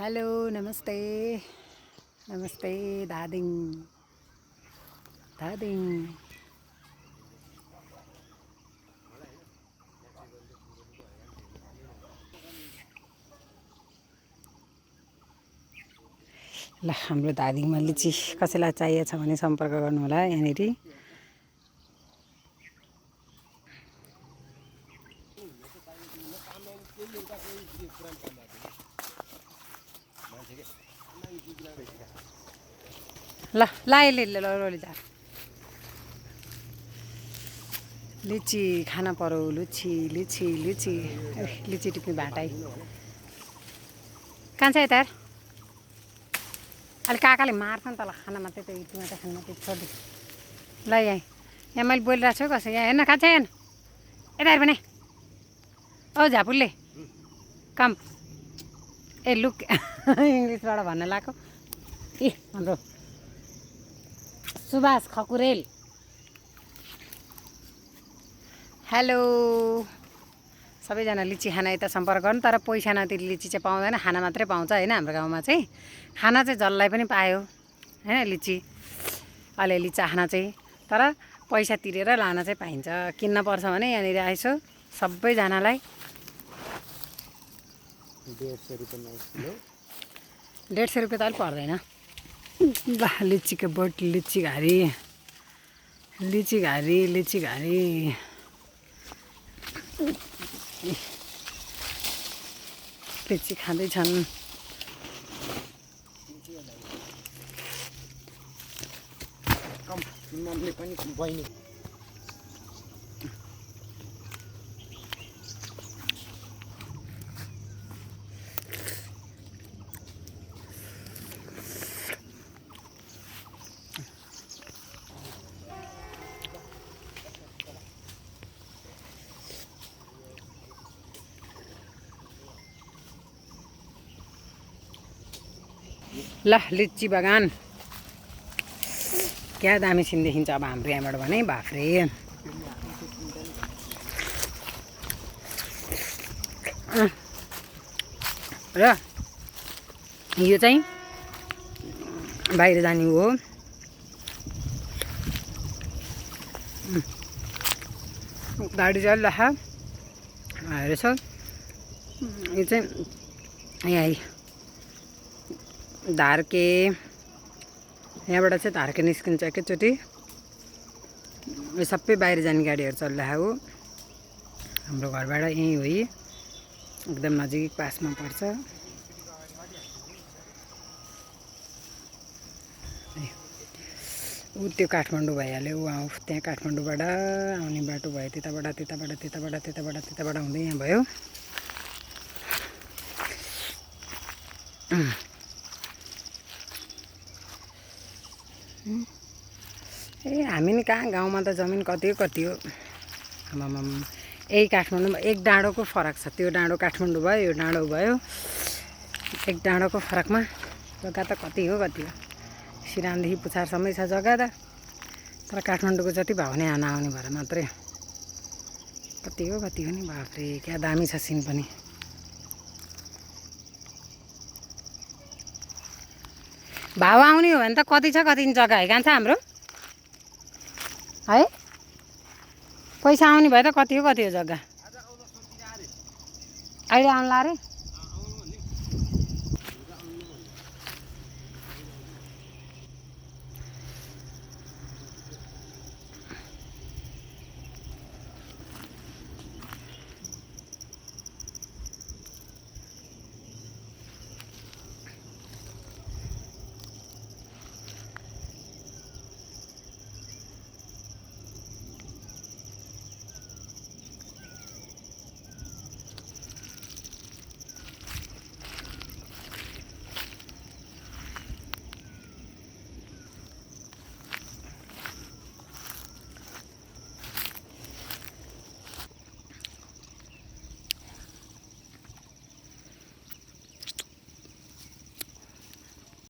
hello नमस्ते नमस्ते दादिङ दादिङ ल हाम्रो दादिङमा लिची कसैलाई चाहिएको छ भने सम्पर्क गर्नु होला यहाँनेरि ल लाइले जा लिची खाना पर्यो लुची लिची लिची लिची टिप्ने भाटाइ कहाँ छ यता अलि काकाले मार्छ नि तल खाना मात्रै त यति मात्रै खाना मात्रै छोड्दै ल यहाँ मैले बोलिरहेको छु कसै यहाँ हेर्न कहाँ छ हेर्न यता हेर भने औ झापुलले कम ए लुक इङ्ग्लिसबाट भन्न लगाएको ए हाम्रो सुभाष खकुरेल हेलो सबैजना लिची खाना यता सम्पर्क गर्नु तर पैसा नतिरी लिची चाहिँ पाउँदैन खाना मात्रै पाउँछ होइन हाम्रो गाउँमा चाहिँ खाना चाहिँ जसलाई पनि पायो होइन लिची अलिअलि चाख्न चाहिँ तर पैसा तिरेर लान चाहिँ पाइन्छ किन्न पर्छ भने यहाँनिर आइसो सबैजनालाई 150 रुपियाँ त अलिक पर्दैन ल लिचीको बोट लिची घारी लिची घारी लिची घारी लिची खाँदैछन् ल लिची बगान क्या दामी सिन देखिन्छ अब हाम्रो यहाँबाट भने बाफ्रे र यो चाहिँ बाहिर जाने हो गाडी चाहिँ ल रहेछ यो चाहिँ यहाँ धार्के यहाँबाट चाहिँ धार्के निस्किन्छ एकैचोटि यो सबै बाहिर जाने गाडीहरू चलिरहेको हो हाम्रो घरबाट यहीँ हो एकदम नजिक पासमा पर्छ ऊ त्यो काठमाडौँ भइहाल्यो ऊ आऊ त्यहाँ काठमाडौँबाट आउने बाटो भयो त्यताबाट हुँदै यहाँ भयो ए हामी नि कहाँ गाउँमा त जमिन कति हो आमामाम यही काठमाडौँमा एक डाँडोको फरक छ त्यो डाँडो काठमाडौँ भयो यो डाँडो भयो एक डाँडोको फरकमा जग्गा त कति हो सिरानदेखि पुछारसम्मै छ जग्गा त तर काठमाडौँको जति भाउ नै आउने भएर मात्रै कति हो नि बाफ्रे क्या दामी छ सिन पनि भाउ आउने हो भने त कति जग्गा है कहाँ छ हाम्रो है पैसा आउने भए त कति हो जग्गा अहिले आउनु ला रे